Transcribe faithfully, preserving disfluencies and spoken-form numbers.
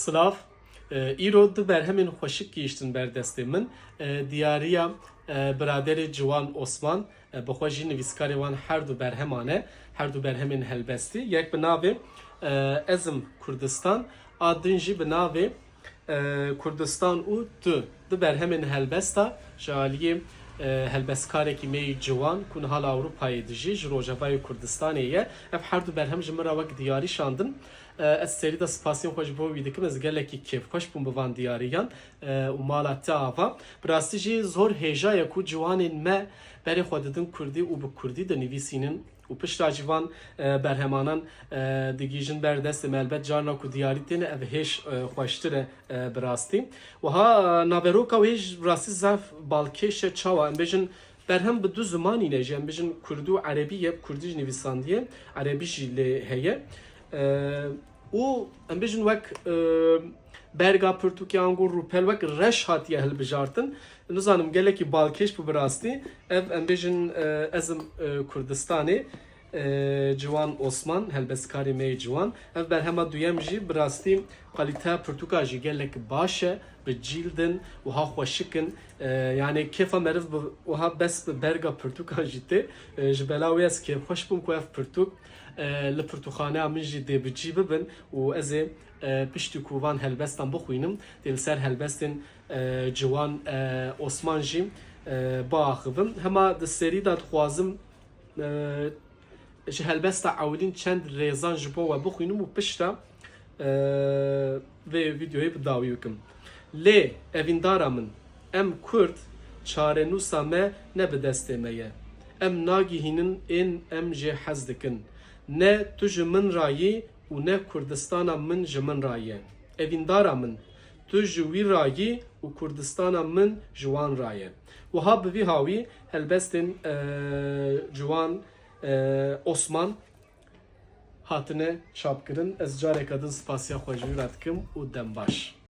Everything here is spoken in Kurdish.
Silav. E, îro du berhemên xweşik gihîştin ber destê min. E, diyariya, e, biraderê Ciwan Osman, e, bi xwe jî nivîskarê wan her du berheman e, her du berhemên helbestî. Yek bi navê, e, Ez im Kurdistan, a din jî bi navê, e, Kurdistan û Tu. Du berhemên helbesta ji aliyê, e, helbestkarekî me yî ciwan ku niha li Ewropayê dijî, ji Rojavayê Kurdistanê ye. Ev her du berhem ji min re wek diyarî şandin. E, ez serî de spasiyên xwe ji bo wî dikim. Ez gelekî kêfxweş bûm bi van diyariyan, e, û mala te ava. Bi rastî jî zor hêja ye ku ciwanên me berê xwe didin kurdî û bi kurdî dinivîsînin û pişta jî van, e, berhemanan, e, digihîjin ber destê me. Helbet carna ku diyarî têne, ev hêj, e, xweştir e, e, bi rastî. Wiha, e, naveroka wê jî bi rastî zaf balkêş e. Çawa? Em bêjin berhem bi du zimanî ne jî, em bêjin kurdî û erebî ye, bi kurdî jî nivîsandiye, erebî jî lê heye. E, û em bêjin wek, e, berga pirtûkê ango rûpel wek reş hatiye hilbijartin. Nizanim gelekî balkêş bû bi rastî. Ev em bêjin, e, Ez im, e, Kurdistanê, e, Ciwan Osman, helbestkarê me yê ciwan. Ev berhema duyem jî bi rastî kalîteya pirtûka jî gelek baş e, bi cîldin, wiha xweşik in. E, yanî kêfa meriv bi, wiha bes bi berga pirtûkan jî tê. E, ji bela wê ez kêfxweş bûm ku ev pirtûk, e, li pirtûkxaneya min jî dê bi cî bibin û ez ê, e, piştî ku van helbestan bixwînim, dê li ser helbestên, e, Ciwan, e, Osman jî, e, biaxivim. Hema di serî de dixwazim, e, ji helbesta ewilîn çend rêzan ji bo we bixwînim û piştre, e, vê vîdeoyê bi dawî bikim. Lê evîndara min, em Kurd çarenûsa me ne bi destê me ye. Em nagihînin ên em jê hez dikin. Ne tu ji min ra yî û ne Kurdistana min ji min ra ye. Evîndara min, tu ji wî ra yî û Kurdistana min ji wan ra ye. Wiha bi vî hawî helbestên, e, Ciwan, e, Osman hatine çapkirin. Ez careke din spasiya xwe ji wî re dikim û dem baş.